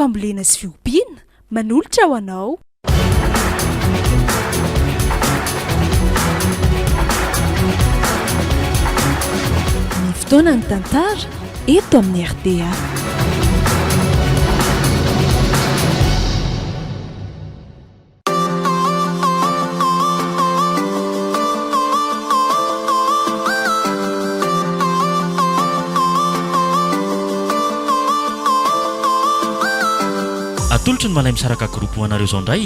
Fambolena sy fiompiana, manolotra ho anao. Ny fotoanan'ny tantara eto amin'ny rta. Atolotry ny Malaimisaraka Group ho anareo izao indray,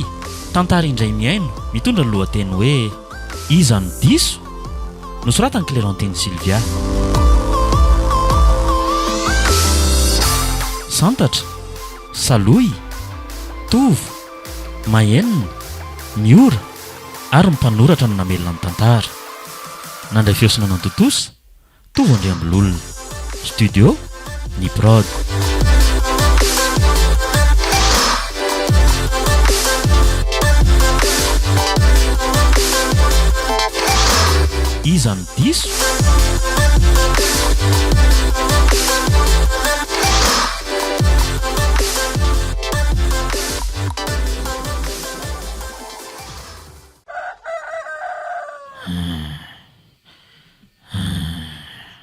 tantara indray mihaino, mitondra ny lohateny hoe Iza no diso? Nosoratan'i Clerentine Sylvia. Santatra, Salohy, Tovo, Mahenina, Miora ary ny mpanoratra no namelona ny tantara. Nandray feo sy nanantontosa, Tovo Andriambololona. Studio, Ny Prod. Iza no diso?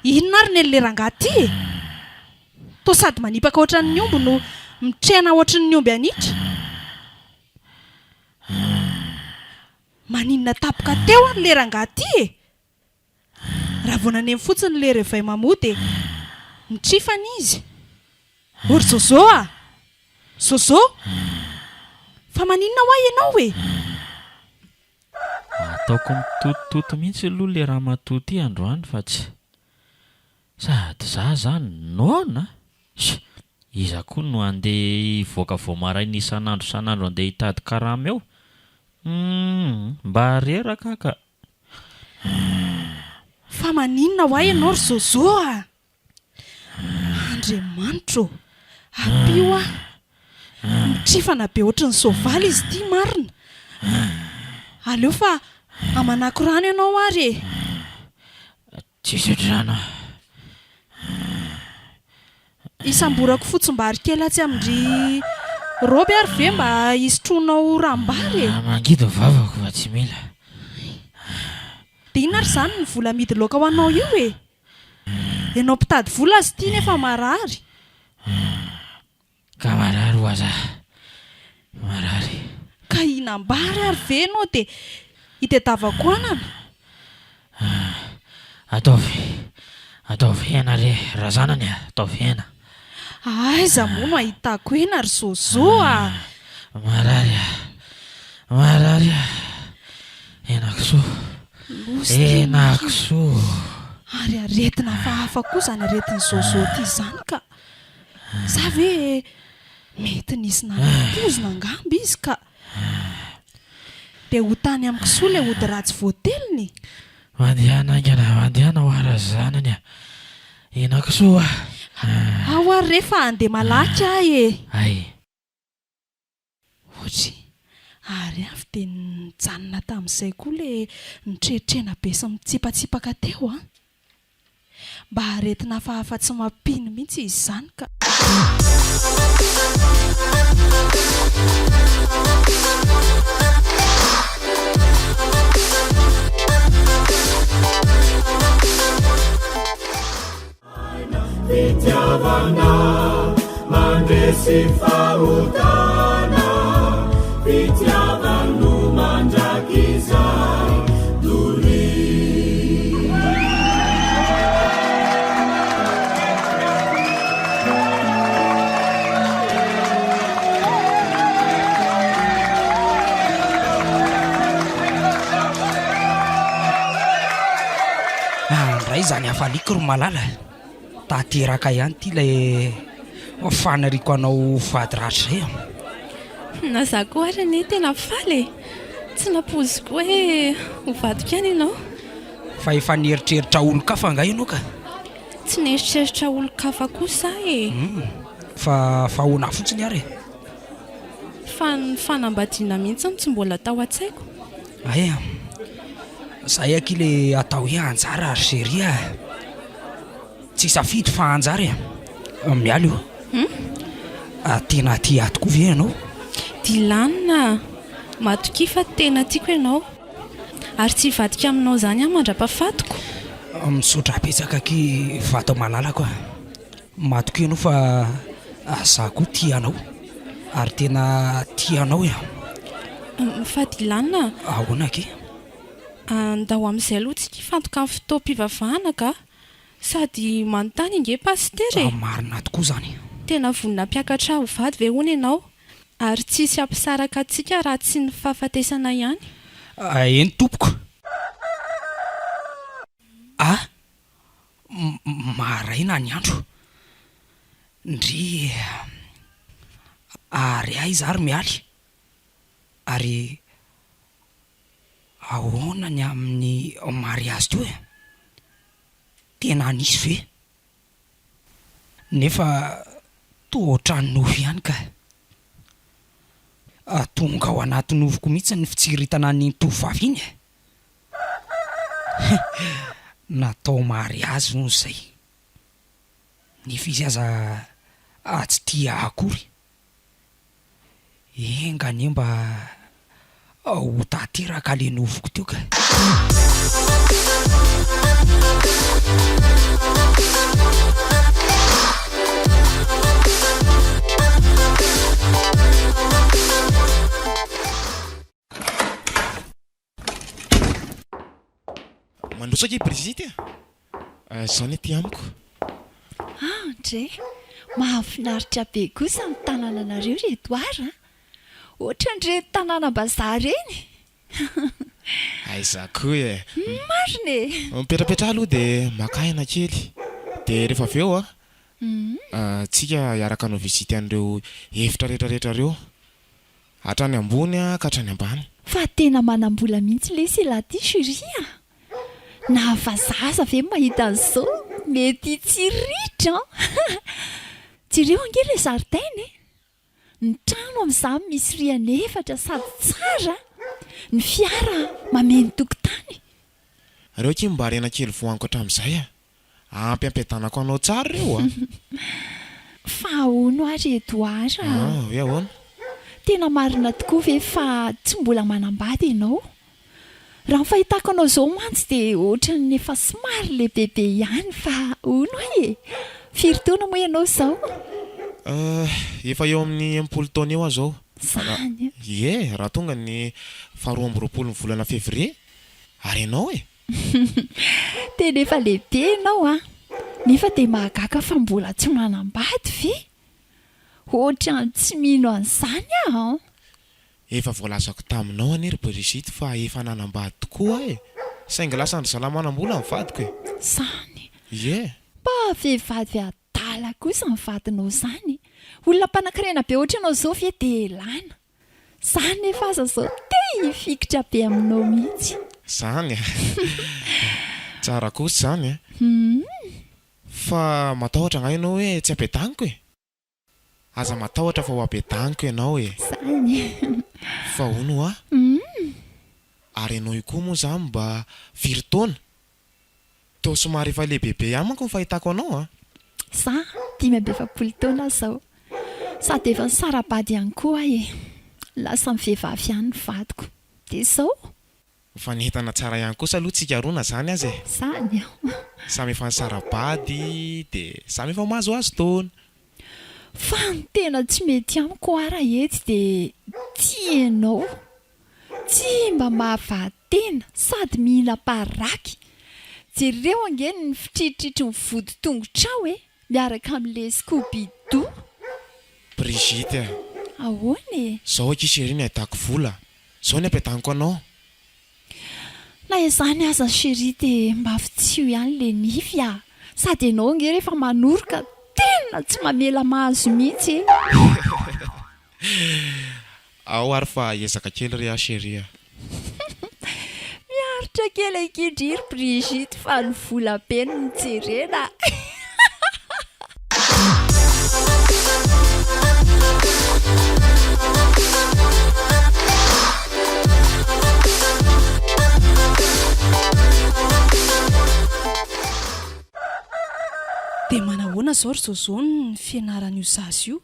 Inona ary nen'le rangahy ty e? Toa sady manipaka ohatran'ny omby no mitrena ohatrin'ny omby an'itra. Maninona tapoka teo ary le rangahy ty e? Raha vao naneno fotsiny le reveil mamoha dia nitrifana izy. O ry Zozo a! Zozo! Fa maninona hoa ianao e? Ataoko mitotototo mihitsy aloha le ramatoa ty androany fa tsy. Sady za zany noana a! Sh! Iza koa no handeha hivoaka vao maraina isan'andro isan'andro handeha hitady karama eo? Humm! Mba reraka aho ka! Fa maninona hoa ianao ry Zozo a! Andriamanitro ô! Ampio aho! Mitrifana be ohatry ny soavaly izy ity marina! Aleo fa hamanako rano ianao ary e! Tsy hisotro rano aho. Hisamborako fotsimbary kely atsy amin-dry Roby ary ve mba hisotroanao ranom-bary e? Mangidy ny vavako fa tsy mila. Dia inona ary izany ny vola amidy laoka ho anao io e? Ianao mpitady vola aza ity nefa marary. Ka marary ho'a za. Marary. Ka hihinam-bary ary ve ianao dia hitedavako anana? Ataovy, ataovy hena re razanany a, ataovy hena. Aiza moa no ahitako hena ry Zozo a! Marary a, marary a, henakisoa, henakisoa. Ary aretina hafahafa koa izany aretin'i Zozo ity izany ka. Sa ve mety nisy nanapozina angamba izy ka. Dia ho tany amin'ny kisoa ilay ody ratsy voateliny e! Mandehana haingana, mandehana ho ara-zanany a! Henakisoa a! Ao ary re fa handeha malaky aho e! Hay! Ohatry, ary avy dia nijanona tamin'izay koa ilay nitretrena be sy mitsipatsipaka teo an! Mba aretina hafahafa tsy mampino mihitsy izy izany ka. Fitiavana mandresy fahotana, fitiavano mandrakizay doria. Andray izany hafaliako ry malala. Tanteraka ihany ity ilay faniriako anao ho vady rahatrizay a. Na za koa ary anie tena faly e! Tsy nampoiziko hoe ho vadiko ihany ianao. Fa efa nieritreritra olon-kafa angaha ianao ka? Tsy nieritreritra olon-kafa kosa aho e! Fa fa ahoana fotsiny ary e? Fa ny fanambadiana mihitsy no tsy mbola tao an-tsaiko. Hay a! Zay akia le atao hoe anjara ry chérie a! Tsy safidy fa anjara e! Miala io. Hum? Tena tia ahy tokoa ve ianao? Dylan a! Matokia fa tena tiako ianao. Ary tsy hivadika aminao izany aho mandra-pahafatiko. Misaotra betsaka aky vato malalako a! Matokia ianao fa za koa tia anao. Ary tena tia anao e! Fa Dylan a! Ahoana aky? Andao amin'izay aloha tsika hifantoka amin'ny fotoam-pivavahana ka! Sady manontany ange Pasitera e! Marina tokoa izany. Tena vonona hampiakatra ahy ho vady ve hono ianao? Ary tsy hisy hampisaraka antsika raha tsy ny fahafatesana ihany. Eny tompoko. A! Maraina ny andro. Ndry. Ary aiza ary Mialy? Ary ahoana ny amin'ny mariazy teo e? Tena nisy ve? Nefa toa ohatran'ny nofy ihany ka. Tonga ao anaty nofiko mihitsy ny fitsiriritana an'iny tovovavy iny e! Natao mariazy hono izay. Nefa izy aza tsy tia ahy akory. Enga anie mba ho tanteraka le nofiko teo ka. Mandroso akia Brigitte a! Izao ny aty amiko. Andre, mahafinaritra be kosa ny tanànanareo ry Edouard a! Ohatran'ireny tanànam-bazaha ireny. Aiza koa e! Marina e! Mipetrapetraha aloha dia maka aina kely. Dia rehefa avy eo a, tsika hiaraka hanao visite an'ireo efitra rehetrarehetra ireo. Hatrany ambony ka hatrany ambany. Fa tena manambola mihitsy lesy elah ty chérie a! Na vazaha aza ve mahita an'izao mety hitsiritra an! Jereo ange ilay zaridaina e! Ny trano amin'izany misy rihana efatra sady tsara, ny fiara mameno tokotany. Reo akia mba harena kely vohaniko hatramin'izay a! Ampy ampiadanako anao tsara ireo a! Fa ahono ary Edouard a! Ah, hoe ahoana? Tena marina tokoa ve fa tsy mbola manambady ianao? Raha ny fahitako anao izao mantsy dia ohatran'ny efa somary lehibebe ihany fa hono ahy e! Firy taona moa ianao izao? Euh, efa eo amin'ny 60 taona eo aho izao. Izany? Ie, raha tonga ny faharoa amby roapolon'ny volana février. Ary ianao e? Tena efa lehibe ianao an! Nefa dia mahagaga fa mbola tsy manambady ve? Ohatran'ny tsy mino an'izany aho an! Efa voalazako taminao anie ry Brigitte fa efa nanambady tokoa aho e! Saingy lasan-dry zalahy manam-bola ny vadiko e! Izany? Ie! Mba vehivavy adala kosa ny vadinao izany e! Olona mpanankarena be ohatranao izao ve dia elana? Za nefa aza zao te hifikitra be aminao mihitsy. Zany a! Tsara kosa zany a! Fa matahotra angaha ianao hoe tsy ampiadaniko e? Aza matahotra fa ho ampiadaniko ianao e! Zany. Fa hono hoa? Ary ianao io koa moa zany mba firy taona? Toa somary efa lehibebe ihany manko ny fahitako anao a! Za 45 taona zao. Sady efa nisara-bady ihany koa aho e! Lasa ny vehivavy ihany ny vadiko. Dia zao? Mifanentana tsara ihany kosa aloha tsika roa na zany aza e! Zany an! Samy efa nisara-bady dia samy efa mahazoazo taona. Fa ny tena tsy mety amiko ara etsy dia tia ianao. Tsy mba mahavaha-tena sady mihinam-paraky. Jereo ange ny fitriatritry ny vodi-tongotrao e, miaraka amin'ilay Scooby-Doo. Brigitte a! Ahoana e? Zao akia chérie ny ahitako vola, zao ny ampiadaniko anao. Na izany aza chérie dia mba fitsiho ihany le nify a! Sady ianao ange rehefa manoroka tena tsy mamela mahazo mihitsy e! Ao ary fa hiezaka kely re aho chérie a. Miaritra kely akia ndry ry Brigitte fa ny vola be no jerena a. Dia manahoana izao ry Zozo ny fianaran'io zaza io?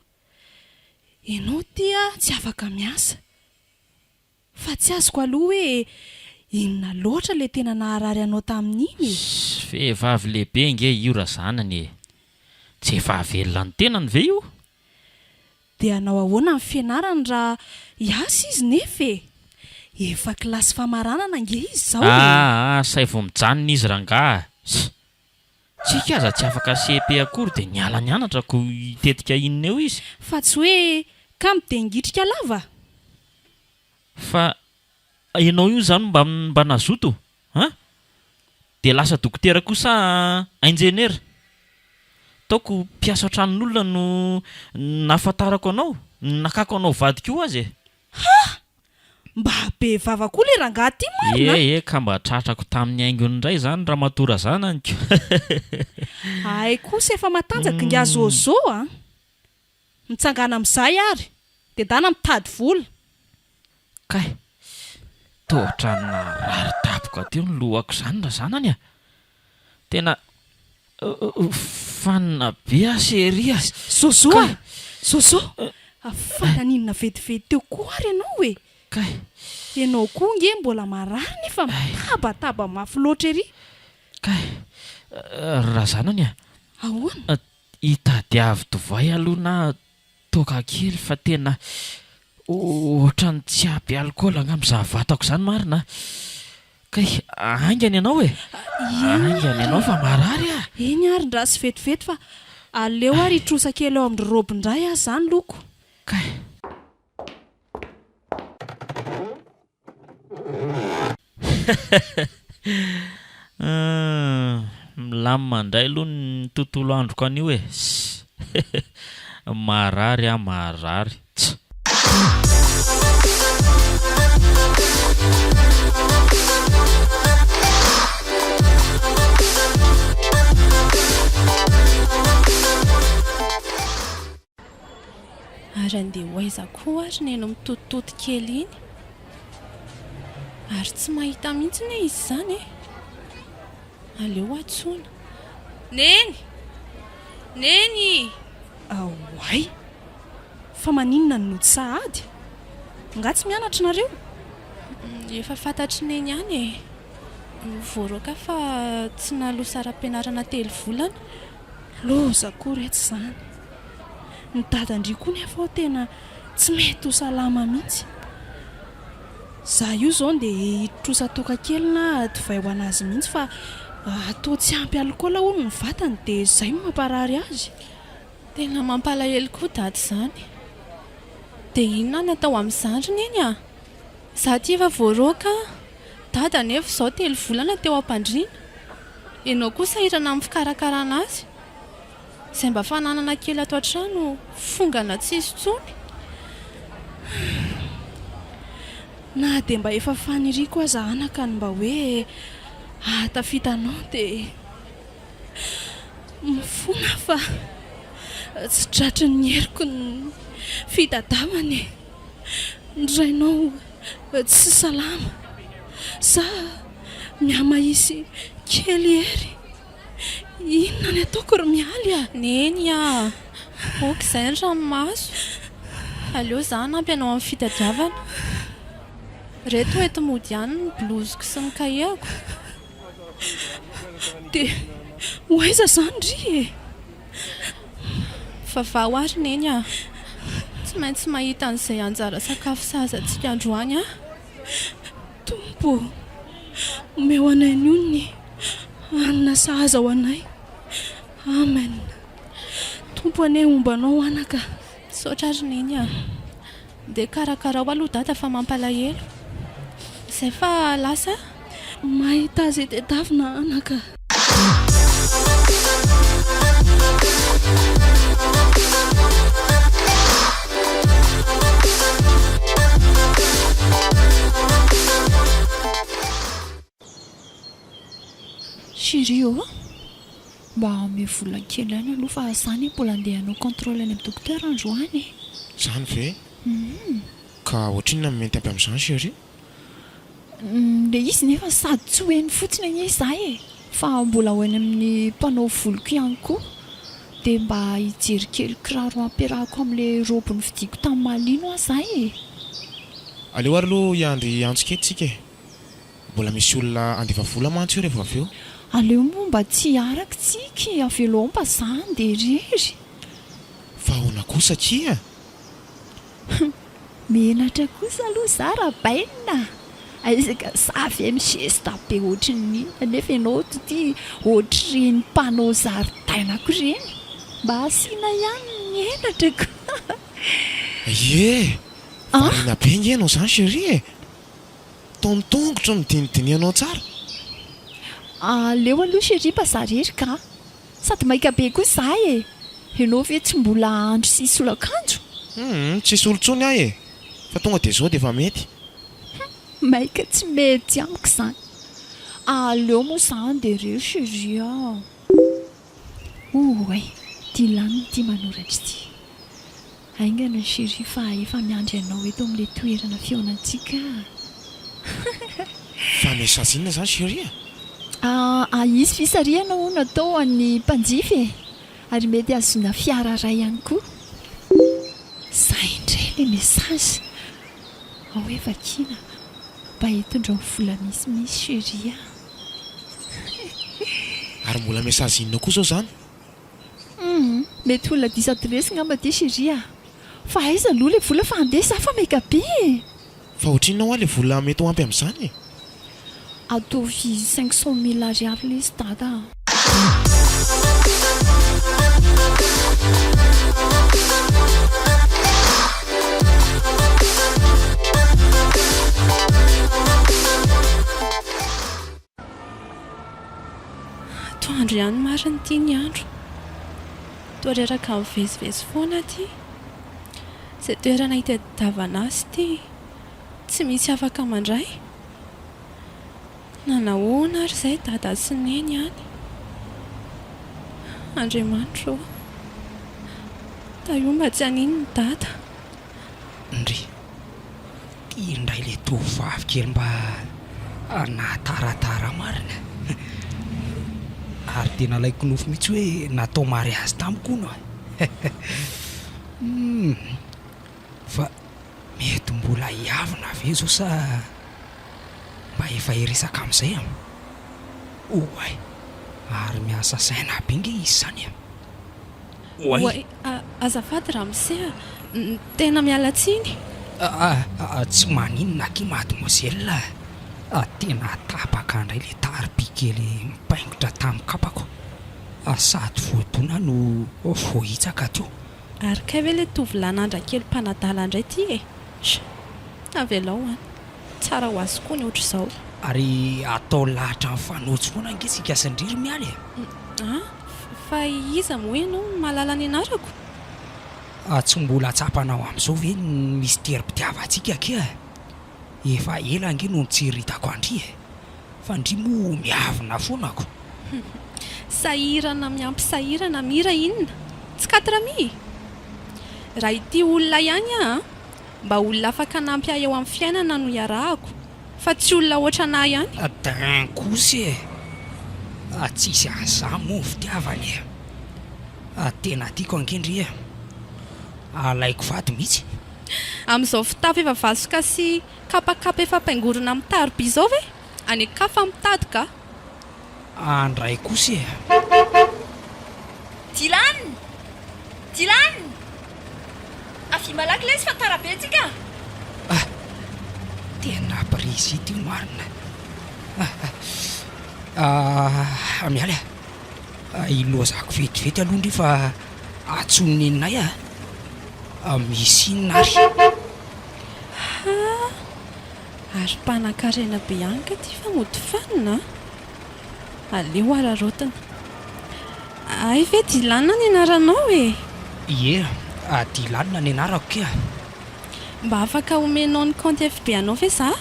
Ianao ity tsy afaka miasa. Fa tsy azoko aloha hoe inona loatra ilay tena naharary anao tamin'iny e? Vehivavy lehibe ange io razanany e! Tsy efa hahavelona ny tenany ve io? Dia hanao ahoana ny fianarany raha hiasa izy nefa e? Efa kilasy famaranana ange izy izao e! Aa asaivo mijanona izy rangaha a! Tsika aza tsy afaka cepe akory dia niala nianatra ko hitetika inona eo izy? Fa tsy hoe kamo dia ngitrika lava? Fa ianao io izany mba mba nazoto an? Dia lasa dokotera koa sa injeniera? Taoko mpiasa an-tranon'olona no nahafantarako anao, nakako anao vady koa aza e! Ha! Mba be vava koa le rangahy ty marina a! Eh eh ka mba tratrako tamin'ny haingony indray izany ramatoa Razananiko. Hay kosa efa matanjaka ingahy Zozo a! Mitsangana amin'izay ary, dia dana mitady vola. Kay! Toa ohatran'ny narary daboka teo ny lohako izany Razanany a! Tena fanina be aho chérie a! Zozo a! Zozo! Fa naninona vetivety teo koa ary ianao e? Kay! Ianao koa nge mbola marary nefa mitabataba mafy loatra ery. Kay! Razanany a! Ahoana? Itadiavo divay aloha na toaka kely fa tena ohatran'ny tsy ampy alikaola angamba izaho vatako izany marina a! Kay haingana ianao e! Haingana ianao fa marary aho! Eny ary ndraso vetivety fa aleo ary hitrosa kely ao amin-dry Roby indray aho izany loko. Kay. Milamina indray aloha ny tontolo androko anio e! Marary aho marary. Tsa. Ary andeha ho aiza koa ary neny mitotitoty kely iny? Ary tsy mahita mihitsy anie izy izany e! Aleo antsoina. Neny! Neny! Oay! Fa maninona no nody sahady? Nga tsy mianatra nareo? Efa fantatr'i Neny ihany e! Voaroaka fa tsy naloa saram-pianarana telo volana. Loza koa retsy izany. Ny dadan-dry koa nefa ao tena tsy mety ho salama mihitsy. Za io izao ndeha hitrosa toaka kely na divay ho an'azy mihitsy fa toa tsy ampy alikaola hono ny vatany dia izay no mamparary azy. Tena mampalahelo koa dada izany. Dia inona no atao amin'izany ry neny a? Za ity efa voaroaka a! Dada anefa izao telo volana teo am-pandriana. Ianao koa sahirana amin'ny fikarakarana azy. Izay mba fananana kely ato an-trano fongana tsy hisy intsony. Na dia mba efa faniriako aza anaka ny mba hoe hahatafita anao dia mifona aho fa tsy tratry ny heriko ny fitadiavana e! Ny rainao tsy salama sa mihamahitsy kely hery? Inona ny ataoko ry Mialy a! Neny a! Ok izay ny ranomaso. Aleo za hanampy anao amin'ny fitadiavana. Reto ento mody ihany ny blouse-ko sy ny kahie-ko. Dia ho aiza izany ry e? Vavaho ary Neny a! Tsy maintsy mahita an'izay anjara sakafo sahaza antsika androany aho. Tompo ô! Omeo anay anio ny hanina sahaza ho anay. Amen. Tompo anie homba anao anaka. Misaotra ry Neny a! Ndeha karakarao aloha dada fa mampalahelo. Izay fa lasa a! Mahita azy tedavina anaka. Chérie ô! Mba omeo vola kely ihany aloha fa za anie mbola andeha hanao contrôle any amin'ny docteur androany e! Zany ve? Ka ohatrinona no mety ampy amin'izany chérie? Le izy nefa sady tsy ho eny fotsiny anie za e! Fa mbola ho eny amin'ny mpanao voloko ihany koa. Dia mba hijery kely kiraro hampiarahako amin'ilay robe novidiako tamin'i Malino aho izay e! Aleo ary aloha hiandry antso kely tsika e! Mbola misy olona handefa vola mantsy io rehefa avy eo. Aleo moa mba tsy hiaraka tsika e! Avelao mba za handeha irery. Fa ahoana kosa akia? Hum! Menatra kosa aloha za Rabaina a! Aiza ka za ve mi-geste be ohatrin'ny inona nefa ianao ity ohatr'ireny mpanao zaridainako ireny. Mba asiana ihany ny henatra ko! Ie! Variana be nge ianao izany chérie e! Toa ny tongotro no dinidinihanao tsara. Aleo aloha chérie mba za rery ka! Sady maika be koa za e! Ianao ve tsy mbola hahandro sy hisolo akanjo? Humm, tsy hisolo intsony aho e! Fa tonga dia izao dia efa mety. Humm, maika tsy mety amiko izany. Aleo moa za handeha irery chérie a! Oay, Dylan ity manoratra ity. Haingana chérie fa efa miandry anao eto amin'ilay toerana fihaonantsika aho. Fa message inona izany chérie a? Ah, hisy fisarihana hono atao ho an'ny mpanjifa e! Ary mety hahazoana fiara iray ihany koa. Izay indray ilay message. Ao hoe vakiana. Mba hitondrao vola misimisy chérie a! Ary mbola message inona koa izao izany? Humm, mety olona diso adiresy ngamba ty chérie a! Fa aiza aloha le vola fa andeha za fa maika be e! Fa ohatrinona hoa le vola mety ho ampy amin'izany e? Ataovy 500 mille ariary lesy dada a! Atoandro ihany marina ity ny andro. Toa reraka mivezivezy foana aty. Izay toerana hitadiavana azy ity tsy misy afaka mandray. Nanahoana ary izay dada sy neny any? Andriamanitra ô! Tahio mba tsy haninona i dada. Ndry. Ty indray le tovovavy kely mba nahataratara marina. Ary dia nalaiko nofy mihitsy hoe natao mariazy tamiko hono e. Humm. Fa mety mbola hiavona ve zao sa mba efa hiresaka amin'izay an? Oay! Ary miasa saina be nge izy zany e. Oay! Azafady ramose a! Tena miala tsiny. Tsy maninona akia mademoiselle a! Tena tapaka indray ilay tarobia kely mipaingotra tamin'ny kapako. Sady voadona no voahitsaka teo. Ary kay ve ilay tovolahy nandrakely mpanadala indray ity e! Sh! Avelao an! Tsara ho azy koa ny ohatr'izao. Ary atao lahatra mifanojo foana ange isika sy ndry ry Mialy e! An! Fa iza moa ianao no mahalala ny anarako? Tsy mbola tsapanao amin'izao ve ny misterim-pitiavantsika akia e? Efa ela ange no nitsiritako an-dry e! Fa ndry moa miavona foana ko! Sahirana miampy sahirana mira inona? Tsy quatre mi? Raha ity olona ihany aho an! Mba olona afaka hanampy ahy eo amin'ny fiainana no iarahako fa tsy olona ohatran'ahy ihany. D'un kosa e! Tsisy an'izany moa ny fitiavana e! Tena tiako ange ndry e! Alaiko vady mihitsy. Amin'izao fitafy efa vasoka sy kapakapa efa paingorina amin'ny taroby izao ve? Any an-kafa mitady ka! Andray kosa e! Dylan! Dylan! Avia malaky lesy fa tara be tsika a! Ah! Tena brisite io marina! Ah! Mialy a! Ilozako vetivety aloha ndry fa antsoin'i neninay a! Misy inona ary? Ha! Ary mpanankarena be ihany ka ty fa mody fanina a! Aleo araraotina. Hay ve Dylan ny anaranao e? Ie, Dylan ny anarako kia. Mba afaka omenao ny kaonty FB anao ve za?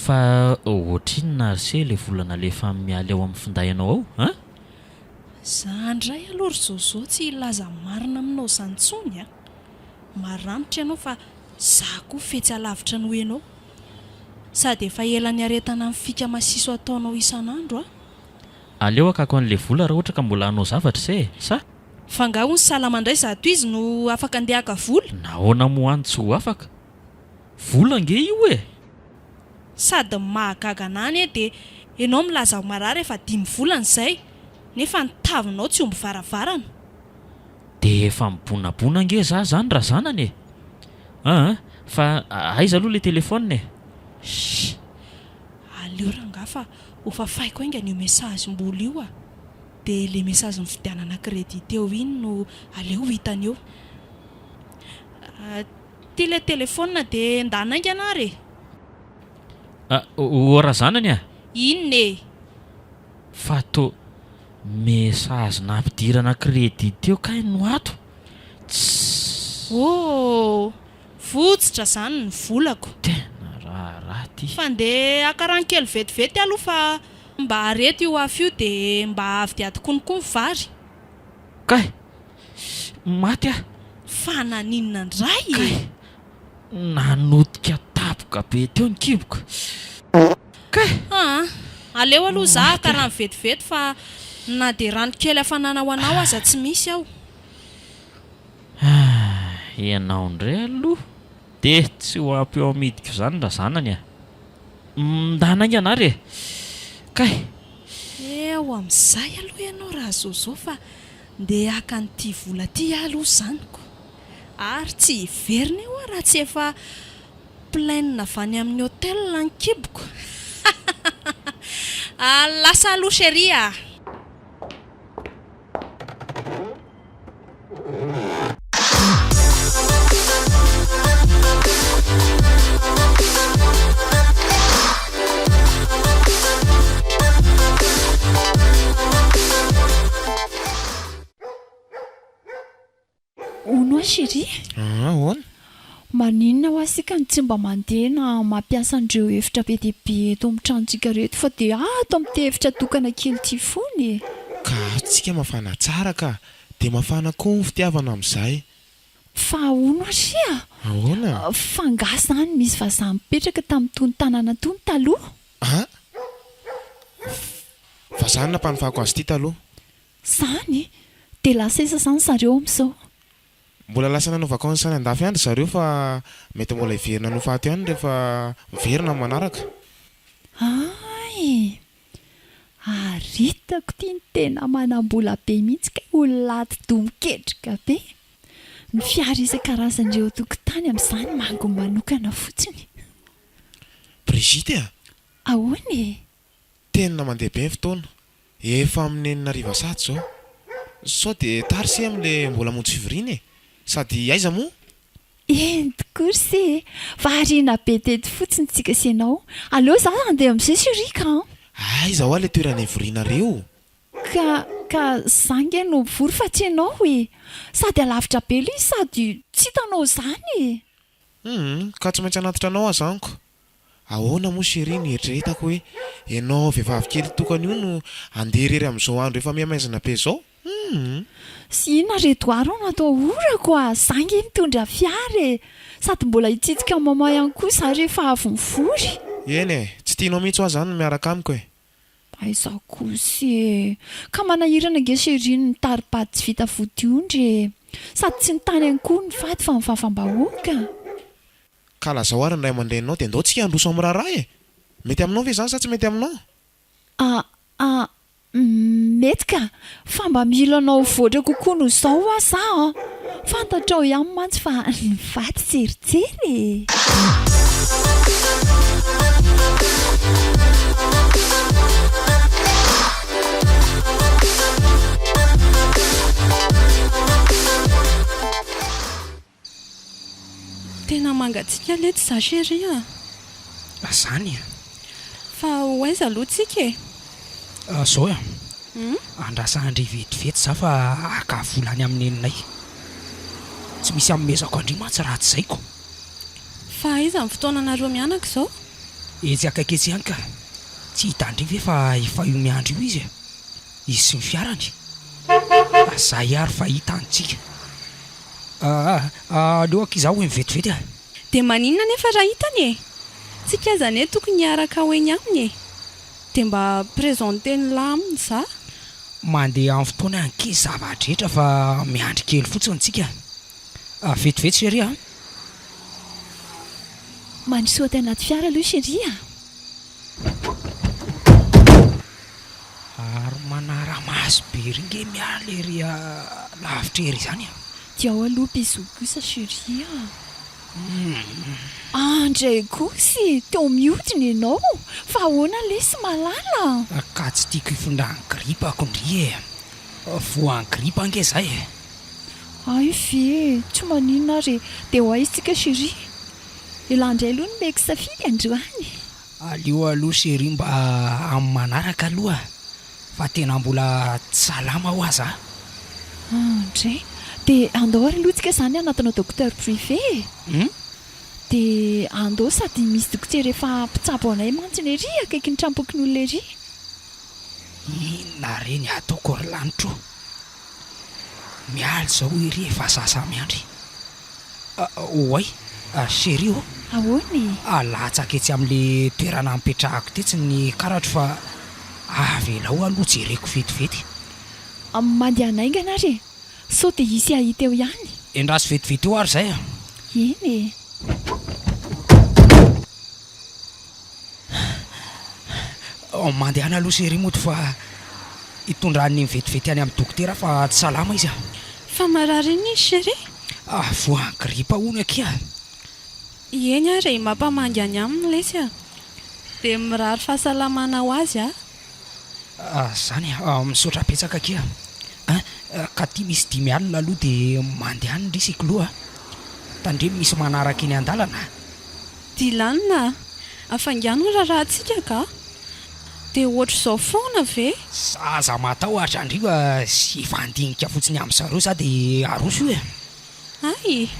Fa ohatrinona ary se ilay vola nalefa amin'i Mialy ao amin'ny finday anao ao an? Za ndray aloha ry Zozo tsy hilaza marina aminao zany intsony a! Maranitra ianao fa za koa fetsy alavitra noho ianao. Sady efa ela niaretana ny fika masiso ataonao isan'andro a! Aleo hakako an'le vola raha ohatra ka mbola hanao zavatra se e! Sa? Fa nga hono salama ndray zato izy no afaka andeha haka vola? Nahoana moa any tsy ho afaka? Vola ange io e! Sady ny mahagaga anah anie dia ianao milaza ho marary efa dimy volana izay nefa ny tavinao tsy omby varavarana. Dia efa mibonabona ange za zany razanany e! Aa fa aiza aloha le telephone e? Shh! Aleo rangaha fa ho fafaiko haingana io message mbola io a! Dia le message nividianana crédit teo iny no aleo ho hitany eo. Ty le telephone dia ndana haingana ary e! Ah, ô razanany a! Inona e? Fa tô message nampidirana crédit teo kay no ato? Tssss! Ô! Votsitra zany ny volako. Tena raharaha ty. Fa ndeha haka rano kely vetivety aloha fa mba areto io afo io dia mba avy dia atokono koa ny vary. Kay! Maty aho! Fa naninona indray e? Kay! Nanotika tapoka be teo ny kiboko. Kay! Aa! Aleo aloha za haka rano vetivety fa na dia rano kely hafanana ho anao aza tsy misy ao. Ah! Ianao indray aloha dia tsy ho ampy eo amidiko izany razanany a! Mindana haingana ary e! Kay! Eo amin'izay aloha ianao Razozo fa ndeha haka an'ity vola ity aho aloha izany ko! Ary tsy hiverina eo aho raha tsy efa pleine avy any amin'ny hotel ny kiboko! Lasa aloha chérie a! Hono hoa chérie? Ah, ahoana? Maninona hoa isika no tsy mba mandeha na mampiasa an'ireo efitra be dia be eto amin'ny tranontsika ireto fa dia ato amin'ity efitra tokana kely ity foana e? Ka ato tsika mafana tsara ka! Dia mafana koa ny fitiavana amin'izay. Fa ahoana ry a? Ahoana? Fa angaha izany misy vazaha mipetraka tamin'itony tanàna itony taloha? An? Vazaha no nampanofako azy ity taloha. Izany? Dia lasa aiza izany zareo amin'izao? Mbola lasa nanao vacances any andafy any ry zareo fa mety mbola hiverina hanofa ato ihany rehefa miverina amin'ny manaraka. Hay! Ary hitako ity ny tena manam-bola be mihitsy kay olona atidoha miketrika be. Ny fiara isan-karazany ireo an-tokotany amin'izany mango manokana fotsiny. Brigitte a! Ahoana e? Tena mandeha be ny fotoana. Efa amin'ny enina hariva sahady izao. Sao dia tara ise amin'ilay mbola hamonjy fivoriana e? Sady aiza moa? Eny tokoa ry se e! Variana be teto fotsiny tsika sy ianao. Aleo za handeha amin'izay chérie ka an! Aiza hoa ilay toerana ivorianareo? Ka, ka za nge no mivory fa tsy ianao e! Sady alavitra be ilay izy sady tsy hitanao izany e! Humm, ka tsy maintsy hanatitra anao aho zaniko. Ahoana moa chérie no hieritreretako hoe ianao vehivavy kely tokana io no handeha irery amin'izao andro efa mihamaizina be izao? Humm. Sy inona ry Edouard no atahorako a! Za nge mitondra fiara e! Sady mbola hitsidika an'i maman ihany koa za rehefa avy mivory. Eny e! Tsy tianao mihitsy hoa zany ny miaraka amiko e! Aiza kosa e! Ka manahirana ange chérie ny mitari-bady tsy vita vodiondry e! Sady tsy ny tany ihany koa no fady fa ny vavam-bahoaka. Ka lazao ary ny ray aman-dreninao dia ndao tsika handroso amin'ny raharaha e! Mety aminao ve izany sa tsy mety aminao? A a mety ka! Fa mba mila anao mivoatra kokoa noho izao hoa za an! Fantatrao ihany mantsy fa ny vady jerijery e! Tena mangatsiaka letsy za chérie a! Zany e! Fa ho aiza aloha tsika e? Zao e! Andrasa an-dry vetivety za fa haka vola any amin'ny neninay. Tsy misy hanomezako an-dry mantsy raha tsy zay ko. Fa aiza ny fotoananareo mianaka izao? Etsy akaiky etsy ihany ka. Tsy hitan-dry ve fa efa io miandry io izy e? Izy sy ny fiarany. Zay ary fa hita antsika. Aleo akia za ho eny vetivety a! Dia maninona anefa raha hitany e? Tsika aza anie tokony hiaraka ho eny aminy e! Dia mba présenter-ny lahy aminy za. Mandeha amin'ny fotoana ankizy zava-drehetra fa miandry kely fotsiny tsika. Vetivety chérie a! Mandrosoa aty anaty fiara aloha chérie a! Ary manara-maso be ery nge miala ery lavitra ery izany a! Dia ao aloha bisous kosa chérie a! Andray kosa e! Teo mihodina ianao! Fa ahoana lesy malala a! Ka tsy tiako hifindran'ny grippe-ko ndry e! Voan'ny grippe ange zay e! Hay ve e! Tsy maninona ary e! Dia ho aiza tsika chérie? Elah indray aloha no omeko safidy androany. Aleo aloha chérie mba amin'ny manaraka aloha fa tena mbola tsy salama hoa za. Andray, dia andao ary aloha tsika izany hanatona docteur privé e! Hum? Dia andao sady misy dokotera efa mpitsabo anay mantsiny ery akaikin'ny tranompokonolona ery. Inona re ny ataoko ry lanitro o! Mialy izao ery efa zaza miandry. Oay, chérie ô! Ahoana e? Alatsaka etsy amin'le toerana nipetrahako tetsy ny karatro fa avelao aloha jereko vetivety. Mandehana haingana ary e! Sao dia hisy hahita eo ihany. Endraso vetivety eo ary izay a! Eny e! Mandehana aloha chérie mody fa hitondra an'i Neny vetivety any amin'ny dokotera fa tsy salama izy a! Fa marary inona izy chérie? Ah, voan'ny gripa hono akia! Eny ary e, mampamangy any aminy lesy a! Dia mirary fahasalamana ho azy a! Ah, zany a! Misaotra betsaka akia a! Ka ty misy dimy alina aloha dia mandehana ndry cyclo a! Tandremo misy manaraka eny an-dalana a! Dylan a! Afaingano ny raharahantsika ka! Dia ohatr'izao foana ve? Aza matahotra ndry fa hifandinika fotsiny amin-dry zareo za dia aroso io e! Hay!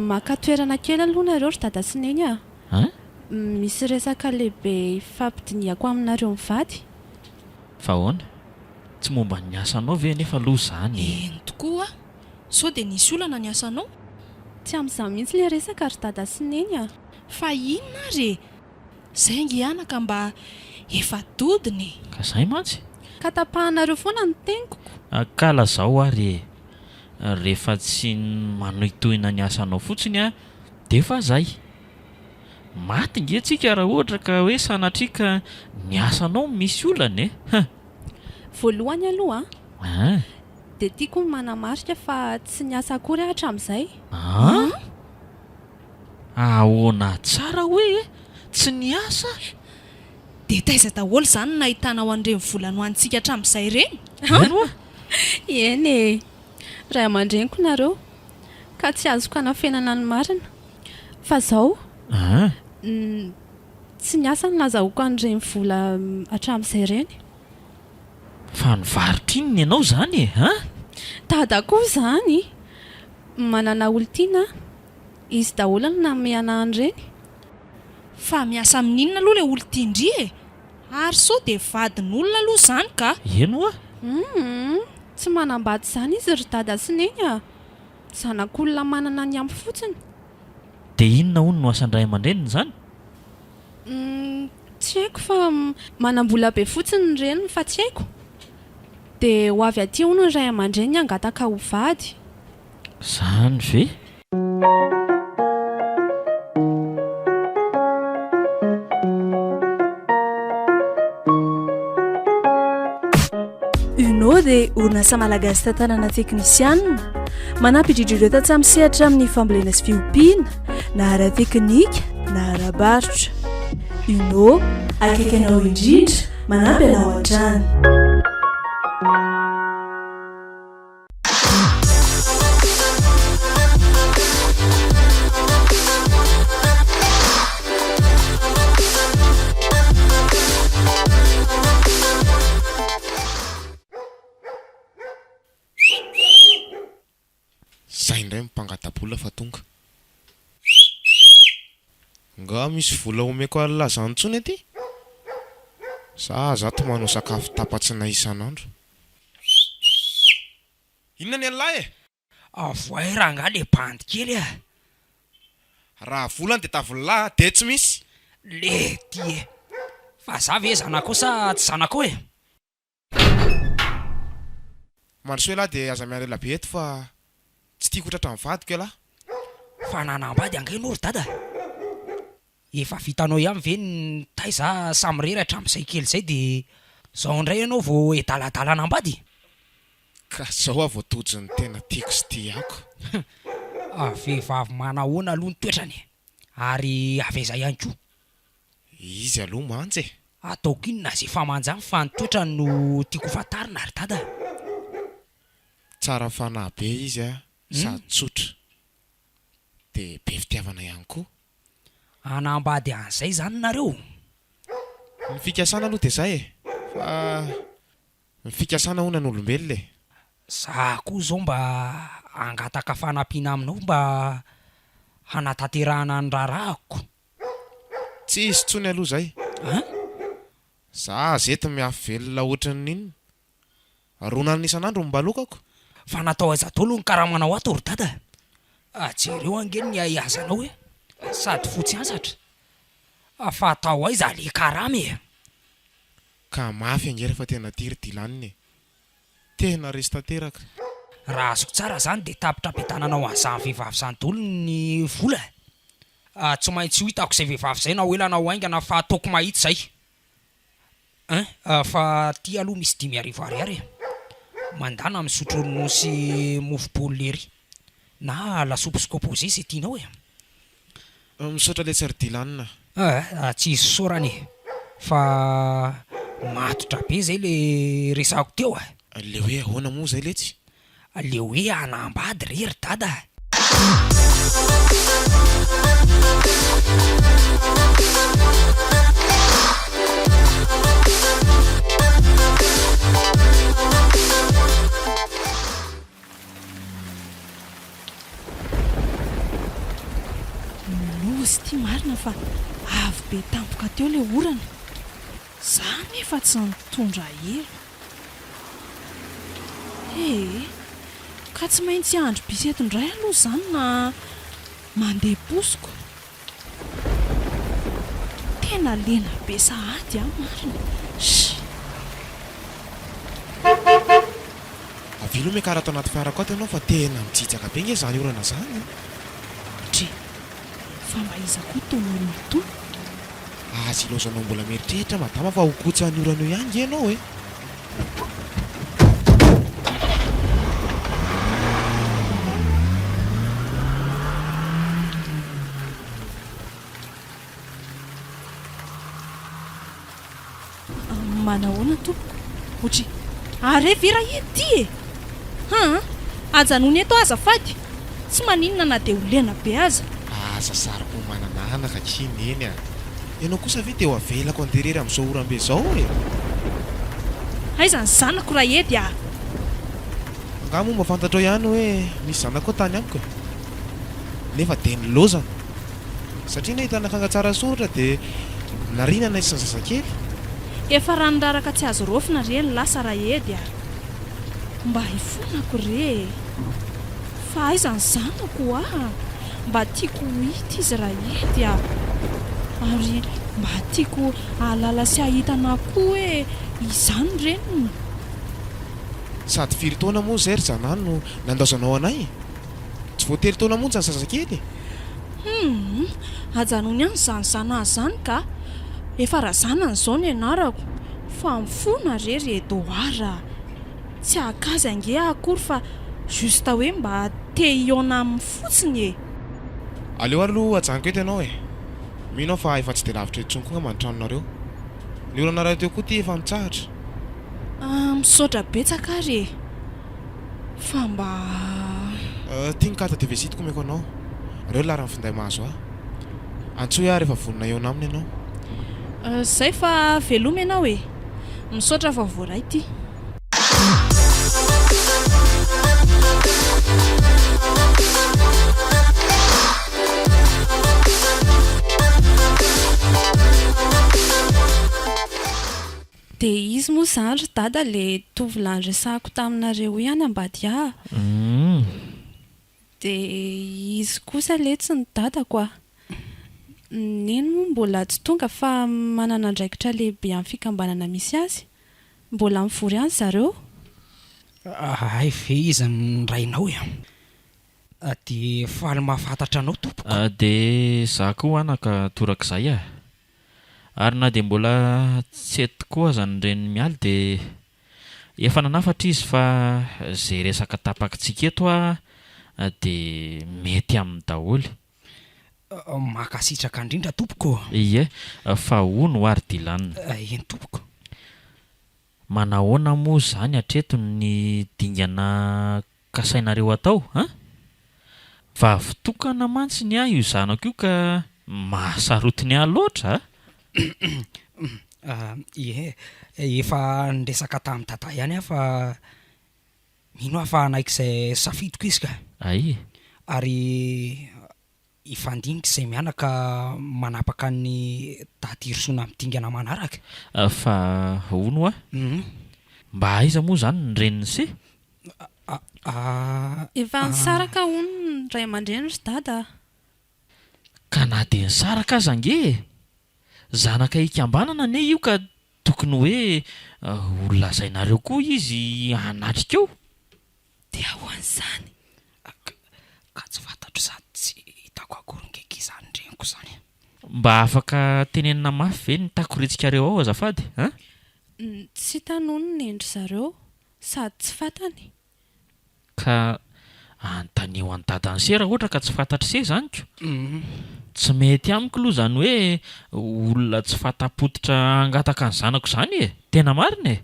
Maka toerana kely aloha nareo ry dada sy neny a! Hein? Misy resaka lehibe hifampidinihako aminareo mivady. Fa ahoana? Tsy momba ny asanao ve anefa aloha izany e? Eny tokoa! Sao dia nisy olana ny asanao? Tsy amin'izany mihitsy ilay resaka ry dada sy neny a! Fa inona ary e? Zay ange anaka mba efa dodona e! Ka zay mantsy. Ka tapahanareo foana ny teniko ko. Ka lazao ary e! Rehefa tsy manohitohina ny asanao fotsiny a dia efa zay. Maty nge tsika raha ohatra ka hoe sanatria ka ny asanao misy olana e! Huh! Voalohany aloha An! dia tiako ny manamarika fa tsy niasa akory aho hatramin'izay. An! Ahoana tsara hoe tsy niasa? Dia taiza daholo izany no nahitanao an'ireny vola nohanintsika hatramin'izay ireny? Eny hoa! Eny e! Ray aman-dreniko nareo ka tsy azoko anafenana ny marina. Fa zao, tsy niasa no nazahoako an'ireny vola hatramin'izay ireny. Fa nivarotra inona ianao izany e? An? Dada koa izany! Manana olon-tiana aho. Izy daholo no nanome anah an'ireny. Fa miasa amin'inona aloha ilay olon-tian-dry e? Ary sao dia vadin'olona aloha izany ka? Eny hoa! Humm! Tsy manambady izany izy ry dada sy neny a! Zanak'olona manana ny ampy fotsiny. Dia inona hono no asan-dray aman-dreniny izany? Humm! Tsy haiko fa manam-bola be fotsiny ny reniny fa tsy haiko. Dia ho avy aty hono ny ray aman-dreniny hangataka ho vady. Zany ve? Uno dia orinasa malagasy tantanana teknisianina, manampy indrindra ireo tantsaha misehatra amin'ny fambolena sy fiompiana, na ara-teknika na ara-barotra. Uno, akaiky anao indrindra, manampy anao hatrany. Zay indray ny mpangata-bola fa tonga. Nga misy vola omeko an'lah zany intsony aty? Za aza ato manao sakafo tapa-tsinay isan'andro. Inona ny an'lah e? Avoay rangah le bandy kely a! Raha vola no tadiavin'lah de tsy misy! Le ty e! Fa za ve zanakao sa tsy zanakao e? Mandrosoa elah dia aza miandry ela be eto fa tsy tiako ho tratran'ny vadiko elah. Fa nanambady angaha ianao ry dada? Efa vitanao ihany ve ny nitaiza samirery hatramin'izay kely izay dia izao indray ianao vao hiadaladala hanambady? Ka zao aho vao tojo ny tena tiako sy tiako. Vehivavy manahoana aloha ny toetrany e? Ary avy aiza ihany koa? Izy aloha mantsy e! Ataoko inona ze famanjany fa ny toetrany no tiako ho fantarina ry dada a! Tsara fanahy be izy a, sady tsotra, de be fitiavana ihany koa. Hanambady an'izay zany nareo? Ny fikasana aloha de zay e! Fa ny fikasana hono an'olombelona e! Za koa zao mba hangataka fanampiana aminao mba hanatanterahana ny raharahako. Tsy hisy intsony aloha zay. An? Za aza eto mihafy velona ohatran'ny inona. Ronanina isan'andro ny balokako. Fa natao aiza daholo ny karamanao ato ry dada a? Jereo ange ny ahiazanao e! Sady fotsy anzatra. Fa atao aiza le karama e? Ka mafy ange rehefa tena tia ry Dylan e! Tena resy tanteraka. Raha azoko tsara zany dia tapitra ampiadananao an'izany vehivavy izany daholo ny vola e! Tsy maintsy ho hitako izay vehivavy izay na ho ela na ho haingana fa ataoko mahitsy izay. Hein fa ty aloha misy 5000 ariary e! Mandana misotro ronono sy mofo baolina ery. Na lasopy sy composé izay tianao e! Misaotra letsy ry Dylan a! Ah tsy isaorana e! Fa matotra be zay le resako teo a! Le hoe ahoana moa zay letsy? Le hoe hanambady re ry dada a! Loza ity marina fa avy be tampoka teo ilay orana. Za anefa tsy nitondra elo. Ee, ka tsy maintsy hiandry bus eto indray aloha izany na mandeha posiko. Tena lena be sahady aho marina. Sh. Avia aloha miakara ato anaty fiarako ato ianao fa tena mijijaka be nge izany orana izany a! Dre. Fa mba iza koa itony olona itony? Aza ilaozanao mbola mieritreritra madama fa ho kotsan'ny orana eo ihany nge ianao e! Manahoana tompoko? Otri, Arrêt ve raha ity e? Haa, ajanony eto aho azafady! Tsy maninona na dia ho lena be aza. Aza saro-po manana anaka akia Neny a! Ianao kosa ve dia ho avelako handeha irery amin'izao oram-be izao e? Aiza ny zanako Rahedy a? Angaha moa mba fantatrao ihany hoe misy zanako koa tany amiko e? Nefa dia nilaozana. Satria nahitana akanga tsara soratra dia nariana anay sy ny zazakely. Efa rano raraka tsy azo raofina re ny lasa Rahedy a! Mba hifonako re e! Fa aiza ny zanako a! Mba tiako ho hita izy Rahedy a! Ary mba tiako hahalala sy hahita anà koa hoe izaho no reniny. Sady firy taona moa izay ry Janah no nandaozanao anay? Tsy vao telo taona monja ny zazakely e! Humm! Ajanony any izany zanahy izany ka! Efa razanany izao ny anarako fa mifona re ry Edouard a! Tsy haka azy ange aho akory fa juste hoe mba te hihaona aminy fotsiny e! Aleo aloha ajanoko eto ianao e! Mino aho fa efa tsy dia lavitra intsony koa angamba ny tranonareo. Ny orana rahateo koa ity efa mitsahatra. Misaotra betsaka ary e! Fa mba. Ity ny carte de visite-ko omeko anao. Ireo ny laharan'ny finday mahazo ahy. Antsoy aho rehefa vonona hihaona aminy ianao. Zay fa veloma ianao e! Misaotra fa voaray ity. Dia izy moa izany ry dada ilay tovolahy niresahako taminareo io any Ambadiaha. Dia izy kosa letsy ny dadako a! Neny moa mbola tsy tonga fa manana andraikitra lehibe amin'ny fikambanana misy azy. Mbola mivory any zareo. Hay ve izy ny rainao e? Dia faly mahafantatra anao tompoko. Dia za koa anaka torak'izay a! Ary na dia mbola tsy eto tokoa aza ny renin'i Mialy dia efa nanafatra izy fa izay resaka tapakitsika eto dia mety aminy daholo. Mankasitraka indrindra tompoko ô! Ie, fa hono hoa ry Dylan. Eny tompoko. Manahoana moa izany hatreto ny dingana kasainareo atao an? Vavy tokana mantsy ny ahy io zanako io ka mahasarotiny ahy loatra a! Ie, efa niresaka tamin'i Dada ihany aho fa mino aho fa hanaiky izay safidiko izy ka. Ay! Ary Hifandinika izay mianaka manapaka ny daty hirosoana amin'ny dingana manaraka. Fa hono hoa? Mba aiza moa izany ny renin'i se? Efa nisaraka hono ny ray aman-dreny ry dada a! Ka na dia nisaraka aza ange e! Zanaka ikambanana anie io ka tokony hoe ho lazainareo koa izy hanatrika eo. Dia ahoana izany? Ka tsy fantatro sady tsy hitako akory nge ki izany reniko izany. Mba afaka tenenina mafy ve ny takoretsikareo ao azafady an? Tsy hitany hono ny endry zareo sady tsy fantany. Ka anontanio an'i dadan'i se raha ohatra ka tsy fantatr'i se izany ko. Tsy mety amiko aloha izany hoe olona tsy fanta-pototra hangataka ny zanako izany e! Tena marina e!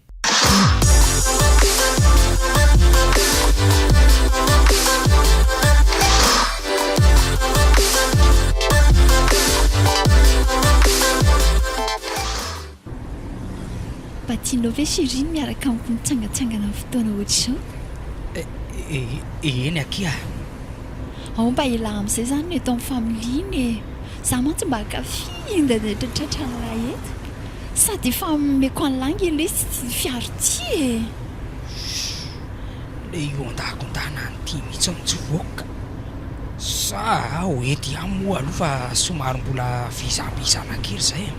Mba tianao ve chérie ny miaraka amiko mitsangatsangana amin'ny fotoana ohatr'izao? Eny akia a! Ao mba elah amin'izay izany no eto amin'ny familiana e! Za mantsy mba hankafy indraindraitra tratran'lah eto. Sady efa omeko an'lah ange lesy ity fiara ity e! Shh! Le hiondakondana an'ity mihitsy no tsy voako ka! Sa ho ety ihany moa aloha fa somary mbola vizambizana kely izay e!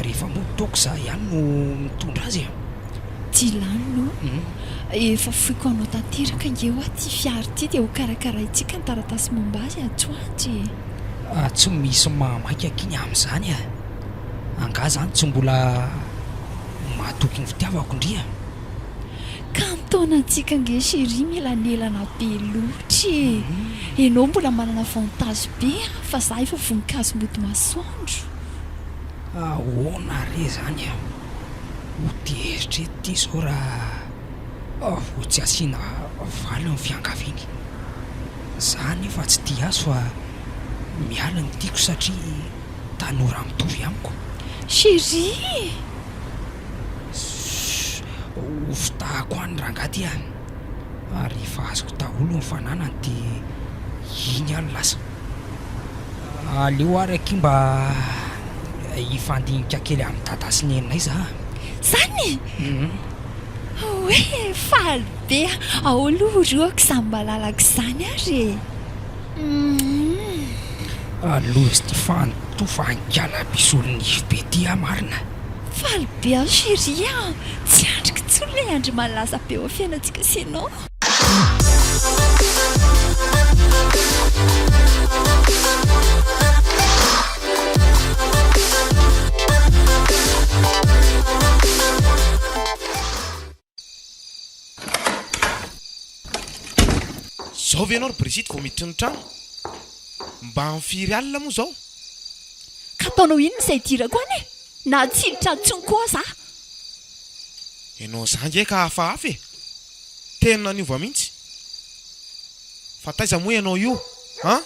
Rehefa mody toaka izaho ihany no mitondra azy e! Dylan o! Efa foiko anao tanteraka ange hoa ity fiara ity dia hokarakaraintsika ny taratasy momba azy atsy ho atsy e! Tsy misy mahamaika akia ny amin'izany e! Angaha izany tsy mbola matoky ny fitiavako ndry e? Ka ny taonantsika ange chérie mielanelana be loatra e! Enao mbola manana avantage be an, fa za efa voninkazo mody masoandro. Ahoana re zany e? Ho tezitra eto ty zao raha vao tsy asiana valiny ny fiangaviany. Za anefa tsy tia azy fa miala ny tiako satria tanora mitovy amiko. Chérie! Ssss ho fitahako any rangahy ty a! Ary efa azoko daholo ny fananany dia iny aho no lasa. Aleo ary akia mba hifandinika kely amin'i dada sy neninay za a! Zany? Oe! Faly be aho! Ao aloha orohako izany malalaka izany ary e! Loza ty fantofa angala bisolonify be ty ah marina. Faly be aho chérie a! Tsy andriko intsony ilay andro malaza be ao fiainantsika sy ianao. Zao ve ianao ry Brigitte vao miditra ny trano? Mba amin'ny firy alina moa izao? Ka ataonao inona izay idirako any e? Na tsy hiditra intsony koa aza aho. Ianao za ange ka hafahafa e! Tena niova mihitsy. Fa taiza moa ianao io an?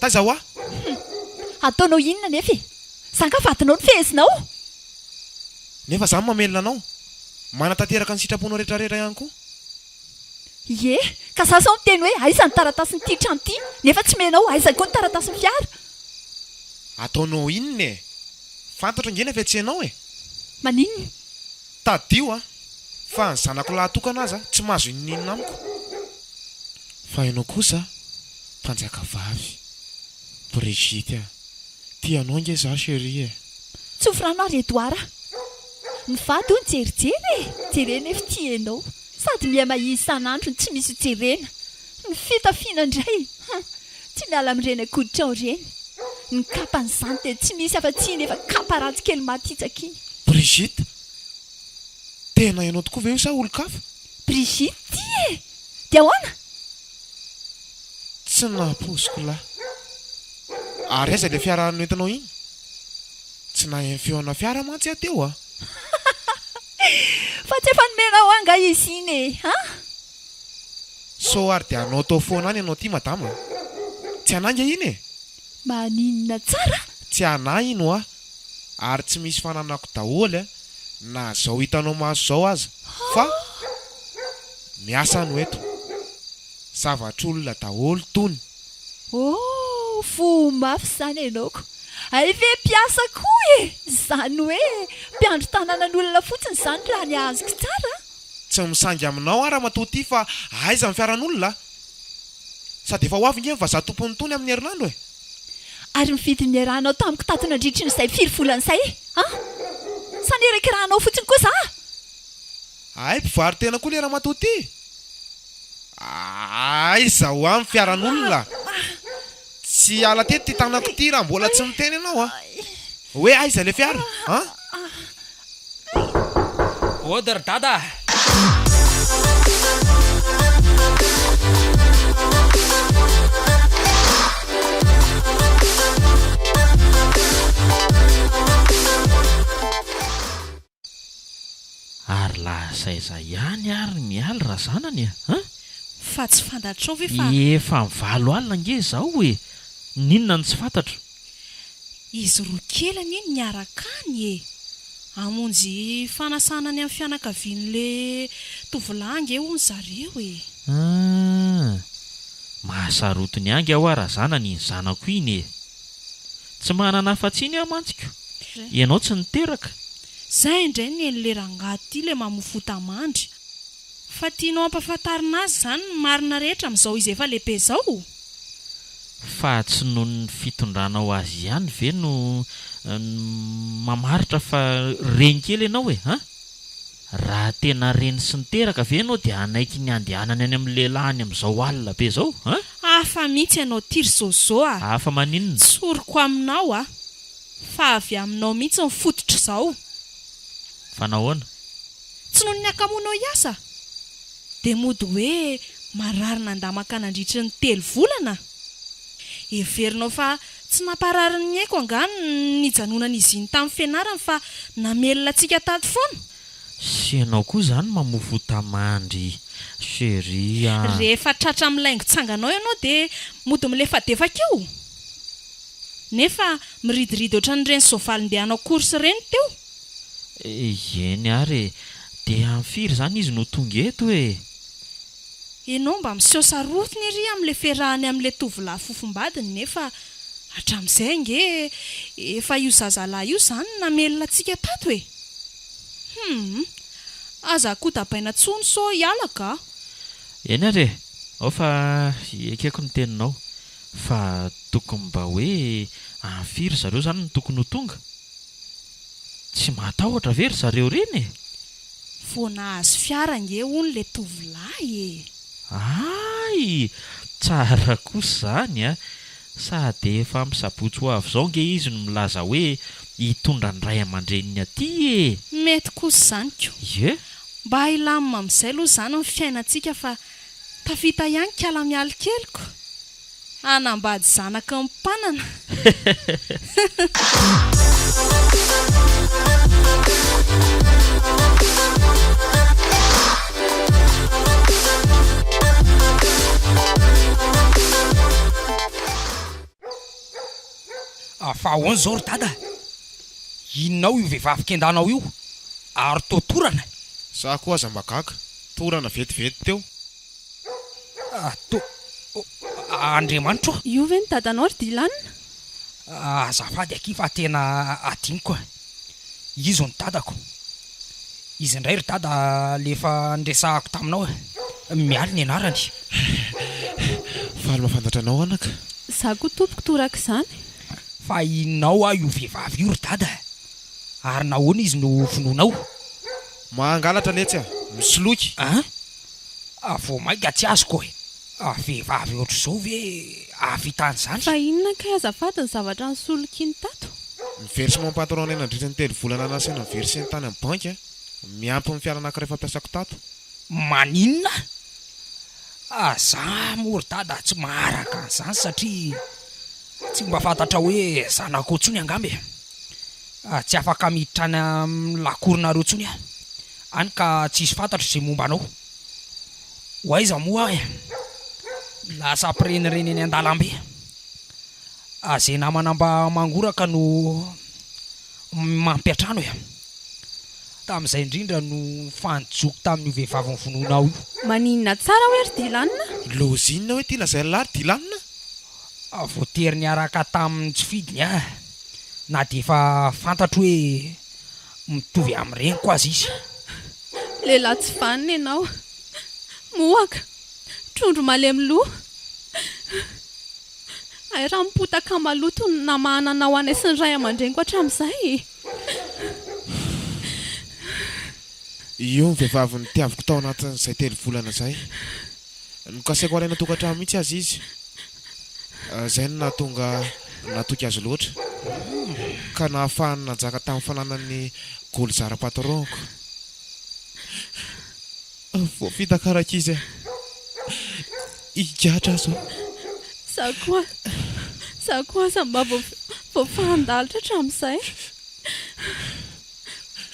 Taiza hoa? Hum! Ataonao inona anefa e? Za nga vadinao no fehezinao? Nefa za no mamelona anao. Manatanteraka ny sitraponao retraretra ihany koa. Ie, ka za zao miteny hoe aiza ny taratasin'ity trano ity nefa tsy omenao aiza koa ny taratasin'ny fiara. Ataonao inona e? Fantatro ange ny hafetsenao e! Maninona? Tadidio an! Fa ny zanako lahy tokana aza tsy mahazo inoninona amiko. Fa ianao kosa mpanjaka vavy. Brigitte a! Tia anao ange za chérie e! Tsofy rano ary Edouard a! Ny vady hono jerijery e! Jerena efa tia enao. Sady miha mahia isan'andro no tsy misy ho jerena. Ny fitafiana indray! Hum! Tsy miala amin'ireny akoditrao ireny. Ny kapan'izany dia tsy misy afa-tsy iny efa kapa ratsy kely maty hitsaka iny. Brigitte! Tena ianao tokoa ve io sa olon-kafa? Brigitte ty e! Dia ahoana? Tsy nampoiziko lahy. Ary aiza ilay fiara noentinao iny? Tsy naheno feona fiara mantsy aho teo a! Fa tsy efa nomenao ahy angaha izy iny e! An? Sao ary dia hanao tao foana any ianao ity madama a! Tsy anà ange iny e! Maninona tsara? Tsy anà iny hoa! Ary tsy misy fananako daholo a! Na zao hitanao maso zao aza fa miasa no eto. Zavatr'olona daholo tony. Oh! Voa mafy izany ianao ko! Hay ve mpiasa koa e! Izany hoe mpiandry tanànan'olona fotsiny izany raha ny azoko tsara a! Tsy misangy aminao aho ramatoa ity fa aiza ny fiaran'olona a! Sady efa ho avy nge ny vazaha tompon'ny tony amin'ny herinandro e! Ary ny vidiny niarahanao tamiko tato nandritry ny izay firy volana izay an! Sa nirakirahanao fotsiny koa za? Hay mpivaro-tena koa le ramatoa ity! Aiza ho any fiaran'olona? Tsy hiala teto ity tanako ity raha mbola tsy miteny ianao a! Hoe aiza ilay fiara an? Ody ry dada a! Ary lasa aiza ihany ary Mialy razanany a? An? Fa tsy fantatrao ve fa. Efa valo alina ange izao e! N'inona no tsy fantatro? Izy roa kely anie niaraka any e! Hamonjy fanasana any amin'ny fianakavian'le tovolahy ange hono zareo e! An! Mahasarotiny ange hoa razanany iny zanako iny e! Tsy manana afa-tsy iny aho mantsy ko! Ianao tsy niteraka? Zay indray nen'le rangahy ty le mamofota mandry. Fa tianao ampafantarina azy zany ny marina rehetra amzao izy efa lehibe zao? Fa tsy noho ny fitondranao azy ihany ve no mamaritra fa reny kely ianao e? An? Raha tena reny sy niteraka ve ianao dia hanaiky ny handehanany any amin'ny lehilahy any amin'izao alina be izao? An? Hafa mihitsy ianao ty ry Zozo a! Hafa maninona? Tsoriko aminao a! Fa avy aminao mihitsy ny fototr'izao. Fa nahoana? Tsy noho ny hakamoanao hiasa? Dia mody hoe marary nandamaka nandritry ny telo volana? Heverinao fa tsy namparary ny aiko angaha ny nijanonan'izy iny tamin'ny fianarany fa namelona antsika tato foana? Sy ianao koa izany mamoa mandry chérie a! Rehefa tratra amin'ny laingon-tsanganao ianao dia mody milefadefaka eo? Nefa miridiridy ohatran'ireny soavaly ndeha hanao course ireny teo. Eny ary e! Dia amin'ny firy izany izy no tonga eto e? Ianao mba miseho sarotiny ery amin'ilay fiarahany amin'ilay tovolahy fofombadiny nefa hatramin'izay ange efa io zazalahy io izany no namelona antsika tato e! Humm! Aza kodabaina intsony sao hiala ka! Eny ary e! Ao fa ekeko ny teninao. Fa tokony mba hoe any firy zareo zany no tokony ho tonga? Tsy matahotra ve ry zareo ireny e? Vao nahazo fiara ange hono le tovolahy e! Hay! Tsara kosa izany a! Sady efa amin'ny sabotsy ho avy izao ange izy no milaza hoe hitondra ny ray aman-dreniny aty e! Mety kosa izany ko! Ie! Mba hilamina amin'izay aloha izany ny fiainantsika fa Tafita ihany kala mialy keliko hanambady zanaky ny mpanana. Fa ahoana izao ry dada? Inona ao io vehivavy kendanao io ary toa torana? Za koa aza mba gaga, torana vetivety teo. To, Andriamanitra o! Io ve ny dadanao ry Dylan? Azafady akia fa tena adinoko a! Izy no dadako. Izy indray ry dada le efa niresahako taminao e! Mialy ny anarany. Faly mahafantatra anao anaka. Za koa tompoko torak'izany. Fa inona hoa io vehivavy io ry dada? Ary nahoana izy no vonoinao? Mangalatra letsy a! Misoloky! An? Vao mainka tsy azoko e! Vehivavy ohatr'izao ve hahavita an'izany? Fa inona kay azafady ny zavatra nisolokiany tato? Ny versement patron-nay nandritra ny 3 volana nasaina ni-verser-ny tany amin'ny banky miampy ny fiara anankiray fampiasako tato. Maninona? Za moa ry dada tsy maharaka an'izany satria tsy mba fantatra hoe zanakao intsony angamba e! Tsy afaka miditra any amin'ny lakoronareo intsony aho, hany ka tsisy fantatro izay momba anao. Ho aiza moa aho e? Lasa mpirenireny eny an-dalambe. Izay namana mba mangoraka no mampiantrano e! Tamin'izay indrindra no nifanjoko tamin'io vehivavy novonoinao io. Maninona tsara hoe ry Dylan? Loza inona hoe ity lazain'lah ry Dylan? Voatery niaraka taminy tsy fidiny aho na dia efa fantatro hoe mitovy amin'ny reniko aza izy. Lehilahy tsy vanona ianao. Mohaka. Trondro malemy loha. Hay raha mipotaka maloto no namahana anao anay sy ny ray aman-dreniko hatramin'izay e! Io ny vehivavy nitiaviko tao anatin'izay telo volana izay. Nokasaiko halaina tokantrano mihitsy aza izy. Izay no nahatonga natoky azy loatra. Ka nahafahany nanjaka tamin'ny fananan'ny Golzara patron-ko. Voafitaka rankizy a! Higadra aho izao. Za koa, za koa aza mba voafahan-dalitra hatramin'izay.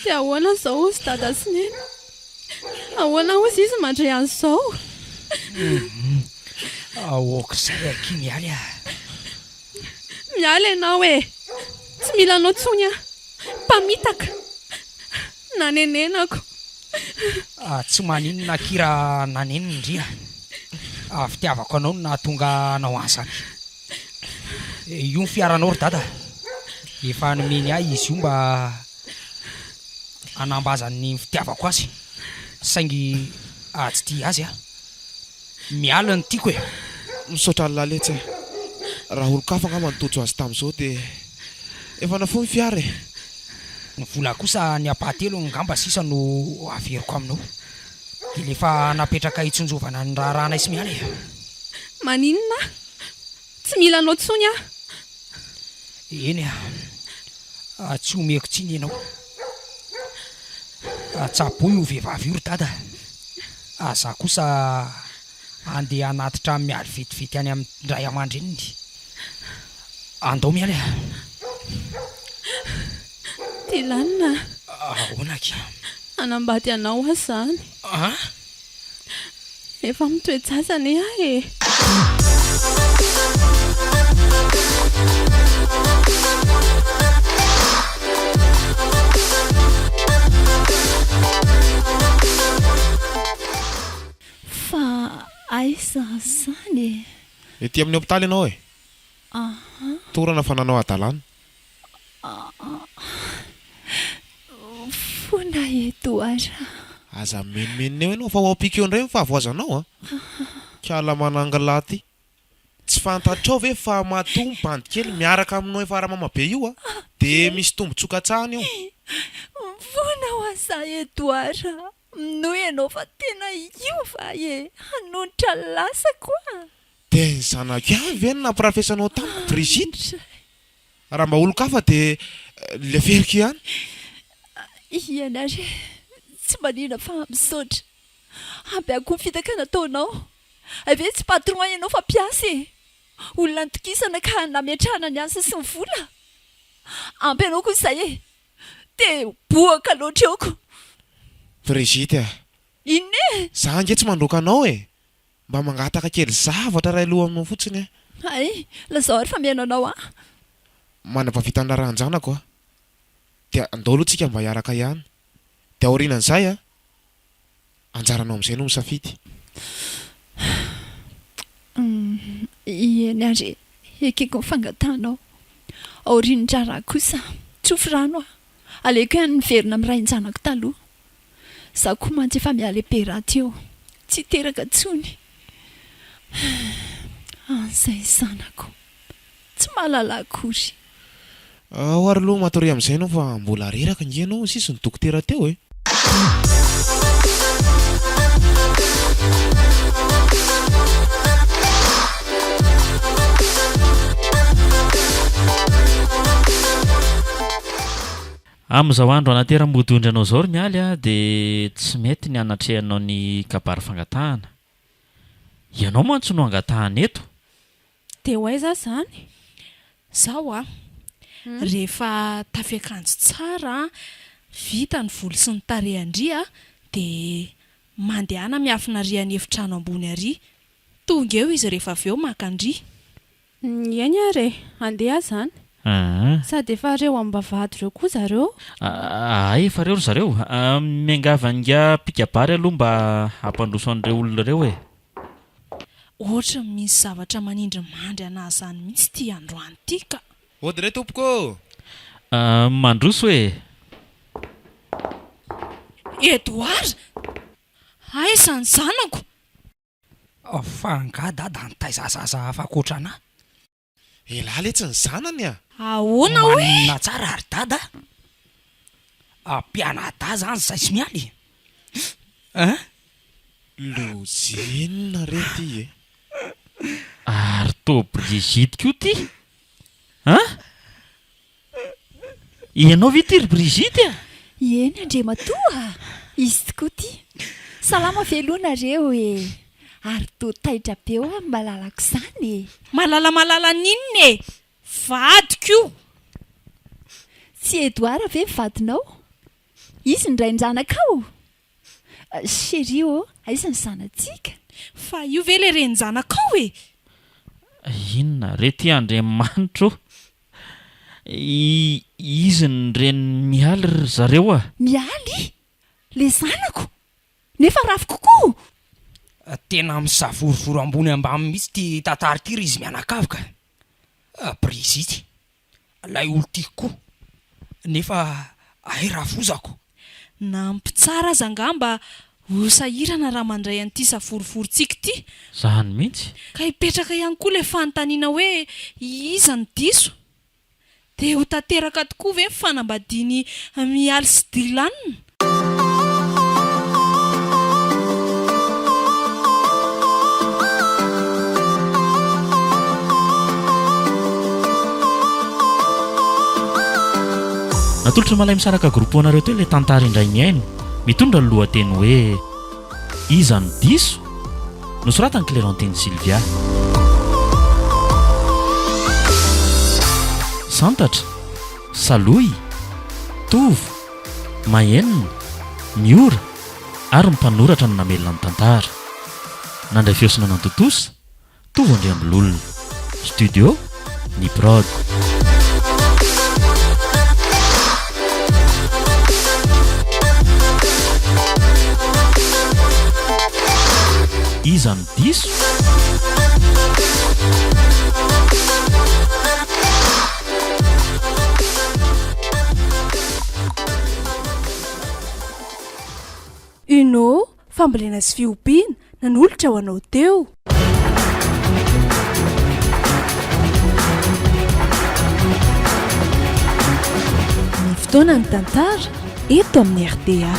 Dia ahoana izao hozy dada sy neny? Ahoana hozy izy mandre an'izao? Aok'izay akia Mialy a! Mialy ianao e! Tsy mila anao intsony aho. Mpamitaka! Nanenenako. Tsy maninona akia raha nanenina ndry a! Fitiavako anao no nahatonga anao an'izany. Io ny fiaranao ry dada. Efa nomeny ahy izy io mba hanambazany ny fitiavako azy. Saingy tsy tia azy aho. Miala ny tiako e! Misaotra an'lah letsy e! Raha olon-kafa angamba no tojo azy tamin'izao dia efa nafoy ny fiara e! Ny vola kosa ny ampahatelony angamba sisa no averiko aminao. Dia le efa napetraka hitsinjovana ny raharahanay sy Miala e! Maninona aho? Tsy mila anao intsony aho. Eny a! Tsy omeko tsiny ianao. Tsaboy io vehivavy io ry dada a! Za kosa andeha hanatitra an'i Mialy vetivety any amin-dray aman-dreniny. Andao Mialy a! Dylan a! Ahoana akia? Hanambady anao aho izany. An? Efa mitoe-jaza anie aho e! Fa aiza izany e? Ety amin'ny hopitaly ianao e! Aha. Torana fa nanao hadalana. Fona Edouard a. Aza mimenomenona eo ianao fa ho ampiako eo indray ny fahavoazanao a! Kala manangolahy ty. Tsy fantatrao ve fa matoa ny bandy kely miaraka aminao efa ramama be io a! Dia misy tombotsoa katsahiny eo. Mifona ho aza Edouard a! Minoa ianao fa tena hiova e! Hanonitra lasa koa. Dia ny zanako ihany ve no nampirafesanao tamiko Brigitte? Raha mba olon-kafa dia leferiko ihany. Iany ary e! Tsy manina fa misaotra. Ampy ahy koa ny fitaka nataonao. Hay ve tsy patron ianao fa mpiasa e! Olona nitokisana ka nametrahana ny asa sy ny vola. Ampy anao koa izay e! Dia boaka loatra eo ko! Brigitte a! Inona e? Za ange tsy mandroaka anao e! Mba mangataka kely zavatra iray loha aminao fotsiny aho. Hay, lazao ary fa mihaino anao aho. Manam-pahavita ny raharahan-janako aho. Dia andao aloha tsika mba hiaraka ihany. Dia aorianan'izay an, anjaranao amin'izay no misafidy. Eny ary e, ekeko ny fangatahanao. Aorian'ny raharaha kosa, tsofy rano aho. Aleoko ihany miverina amin'ny rain-janako taloha. Izaho koa mantsy efa miha-lehibe rahateo. Tsy hiteraka intsony. An'izay zanako. Tsy mahalala akory. Ao ary aloha matoria amin'izay ianao fa mbola reraka ange ianao hoy sisa ny dokotera teo e. Amin'izao andro anateram-bodiondry anao izao ry Mialy a, dia tsy mety ny hanatrehanao ny kabary fangatahana. Ianao mantsy no angatahana eto. Dia ho aiza aho izany? Izao a, rehefa tafiakanjo tsara, vita ny volo sy ny tarehy an-dry a, dia mandehana miafina ary any efitrano ambony ary. Tonga eo izy rehefa avy eo maka an-dry. Eny ary e! Handeha aho izany. Aa. Sady efa reo am-bavahady ireo koa zareo. Aa efa reo ry zareo. Miangavy an'ingahy mpikabary aloha mba hampandroso an'ireo olona ireo e. Ohatry ny misy zavatra manindry mandry anah zany mihitsy ity androany ity ka. Ody re tompoko ô! Aa mandroso e. Edouard! Aiza ny zanako? Fa angaha dada nitaiza zaza hafa ankoatra anah? Elah letsy ny zanany a! Ahoana hoe? Maninona tsara ry dada a! Mpianadahy zany zay sy Mialy e! Lojinina re ty e! Ary toa Brigitte koa ty an! Ianao ve ity ry Brigitte a? Eny Andriamatoa a! Izy tokoa ity. Salama ve aloha nareo e? Ary toa taitra be hoa ny malalako izany e! Malala malala n'inona e? Vadiko io! Tsy Edouard ve ny vadinao? Izy ny rain-janakao? Chérie ô, aiza ny zanatsika? Fa io ve le renin-janakao e? Inona re ty Andriamanitra ô? Izy ny renin'i Mialy ry zareo a! Mialy? Le zanako? Nefa rafiko koa! Tena misavorovoro ambony ambany mihitsy ity tantara ity ry izy mianakavy ka! Brigitte, Ilay olon-tiako koa. Nefa hay rafozako. Na mpitsara aza angamba ho sahirana raha mandray an'ity savorovorontsika ity. Zany mihitsy. Ka hipetraka ihany koa ilay fanontaniana hoe iza no diso? Dia ho tanteraka tokoa ve ny fanambadian'i Mialy sy Dylan? Natolotry ny Malaimisaraka Group ho anareo teo ilay tantara indray mihaino, mitondra ny lohateny hoe Iza no diso? Nosoratan'i Clerentine Sylvia. Santatra, Salohy, Tovo, Mahenina, Miora ary ny mpanoratra no namelona ny tantara. Nandray feo sy nanantontosa, Tovo Andriambololona. Studio, Ny Prod. Iza no diso? Uno, fambolena sy fiompiana, nanolotra ho anao teo. Ny fotoana ny tantara eto amin'ny rta.